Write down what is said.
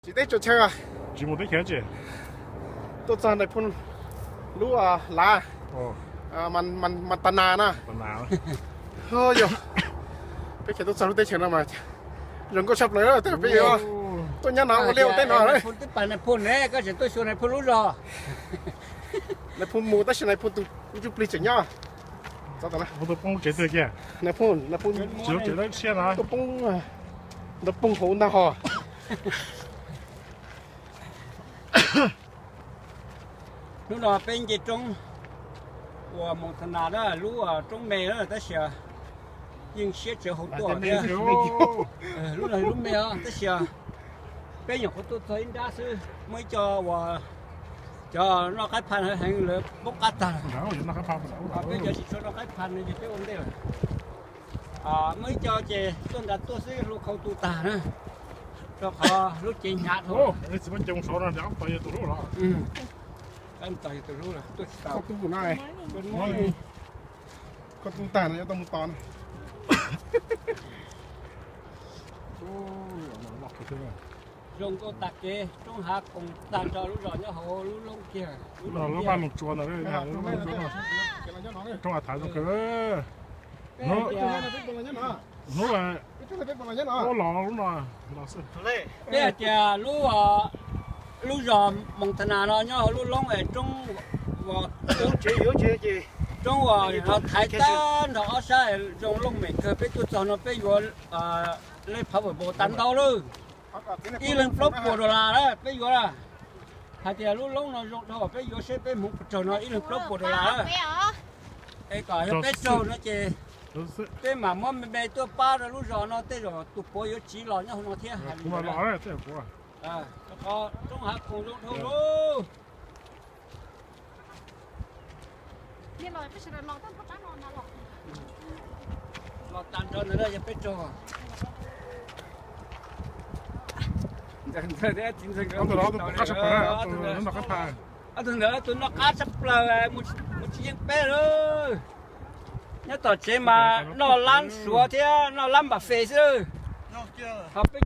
Tsis teb tsuas chaw, tsis mus teb chaws tsis. Tuaj txog Nais Phoo lub lav, Mas Tanas na. Yog peb chaw tuaj txog lub teb chaws no mas zoo nkauj tshaj plaws, peb yuav tuaj nyob no ua liaj ua teb no. Nais Phoo twb pas Nais Phoo ne, koj tseem tuaj xyuas Nais Phoo lub zos. Nais Phoo mus tab sis Nais Phoo tus ntsuj plig tseem nyob. Nais Phoo, Nais Phoo tuaj poob hauv ntag hos. Hnub no peb nce roob uas Moos Thas Nas na, lub roob me na, tab sis yeej siab txawv hauv tuaj thiab. Lub no lub me os, tab sis peb nyuam qhuav tuaj txog ib nrab xwb, muaj ib co uas cov noj qaib pha heev lawv poob qab tag. Peb cov tsis tshua noj qaib pha no ces peb ua ntej lawm. Muaj ib co ces tuaj nrad tuaj xwb hlua khau tu tag na, rau qhov lub cev hnyav dhau. Koj tu tag no yuav tau mus tos na. Zoo nkauj tag kev, roob hav koom tag nrho lub zos nyob hauv lub loob kiag. Lub vaj Loos Tsua ntawd, roob hav thav zoo kawg. Hnub los lub no los xwb. Peb hais tias lub, lub zos Moos Thas Nas no nyob hauv lub loob es roob, roob uas thaiv tag nrho ob sab zoo looj mem kawg. Peb tuaj txog no peb yuav lej phav vawm npaus tas ntau lawm, ib leeg plaub puas dollar lawm peb yuav. Hais tias lub loob no zoo dhau, peb yuav seb peb hmoov puas raug no ib leeg plaub puas dollar lawm. Es kom yog peb raug no ces peb mam muab me me tuaj pab rau lub zos no, tej zaum tus puav yuav tsiv los nyob hauv no thiab hais li ntawd. Rau qhov roob hav koom zoo dhau lawm. Los tag nrho ntawd yog peb raug. Ob tug ntawd tus noj qab tshaj plaws, mus tsis yeej peb lawm. Nyob tom tsev mas noj lab suav thiab noj lab npam fes xwb. Ho peb